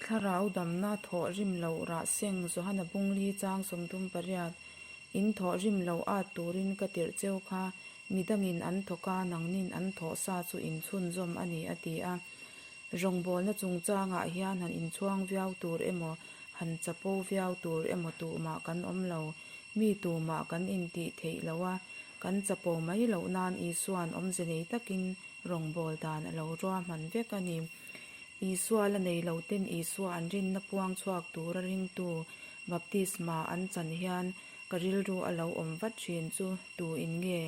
Thlarau damna thawh rim loh rah seng Johana Bungli chang 38, In thawh rim loh at turin ka tirh cheu kha, midangin an thawk a, nangnin an thawh sa chu in chhunzawm a ni a ti a. Rawngbawlna chungchangah hian han inchhuang viau tur emaw, han chapo viau tur emaw tumah kan awm lo. Mi tumah kan intih theih loh a, kan chapo mai loh nan Isua'n awmze nei takin rawngbâwl dan a lo ruahman vek a ni. Isua la nei loten Isua an rinna puang chhuak tura ringtu baptisma an chan hian ka rilru a lo awm vat thin chu tu in nge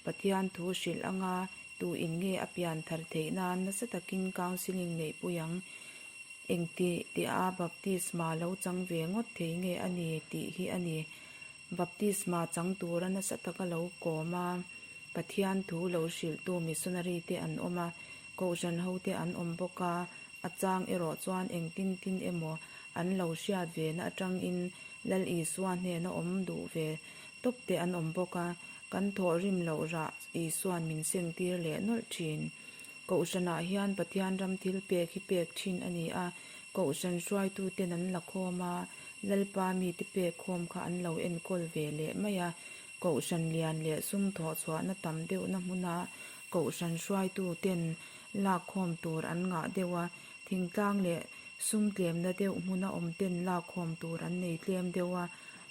Pathian thu hrilh anga tu in nge a pian thar theih nan nasa takin counselling neih pui ang engti tia baptisma lo chang ve ngawt thei nge a ni tih hi a ni. Baptisma chang tura nasa taka lo kawm a. Pathian thu lo hrilhtu missionary te an awm a, kohhran ho te an awm bawk a, a chang erawh chuan engtin tin emaw an lo hriat ve na atangin Lal Isua hnena awm duh ve tawp te an awm bawk a, kan thawhrim loh rah Isua'n min sengtir leh nawlh thin. Kohhranah hian Pathian ram thil pek hi pek thin a ni a, kohhran hruaituten an la khawm a, Lalpa mite pek khawm kha an lo enkawl ve leh mai a, Kohhran lian leh sum thawh chhuahna tam deuhna hmuna kohhran hruaitu ten lakkhawm tur an ngah deuh a, thingtlang leh sum tlemna deuh hmuna awm ten lakkhawm tur an nei tlem deuh a,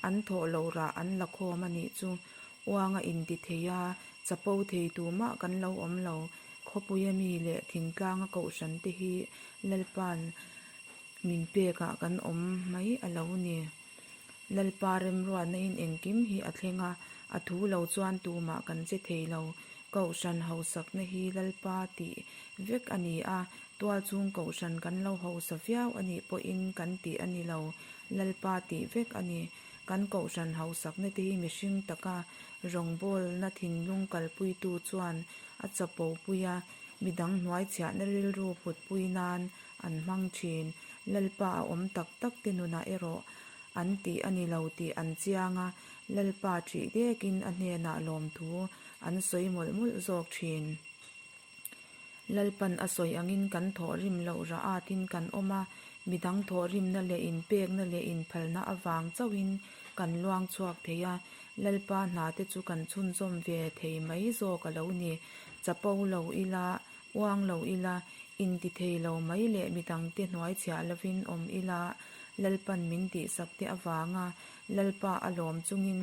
an thawh loh rah an la khawm a nih chu. Uanga inti thei a, chapo thei tumah kan lo awm lo. Khawpuia mi leh thingtlanga kohhran te hi Lalpa'n min pekah kan awm mai a lo ni. Lalpa remruatna in engkim hi a thleng a, a thu lo chuan tumah kan che thei lo. Kohhran hausakna hi Lalpa tih vek a ni a, tualchhung kohhran kan lo hausa viau a nih pawhin kan tih a ni lo, Lalpa tih vek a ni. Kan kohhran hausakna te hi mihring taka rawngbawlna thinlung kalpuitu chuan a chapo pui a, midang hnuaichhiahna rilru putpui nan an hmang thin. Lalpa a awm tak tak te nunah erawh an tih a ni lo tih an chiang a, Lalpa ṭih dekin a hnenah lawmthu an sawi mawlh mawlh zawk thin. Lalpan a sawi angin kan thawhrim loh rah atin kan awm a, midang thawhrimna leh inpekna leh inphalna avang chauhin kan luang chhuak thei a, Lalpa hna te chu kan chhunzawm ve thei mai zawk a lo ni. Chapo lo ila Uang lo ila, inti thei lo mai leh midangte hnuai chhiah lovin awm ila, Lalpan min tihsak te avanga Lalpa a lawm chungin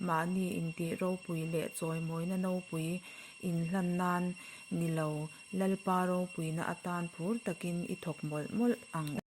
mahni intih ropui leh chawimawina nopui inhlan nan ni lo, Lalpa ropuina atan phur takin i thawk mawlh mawlh ang u.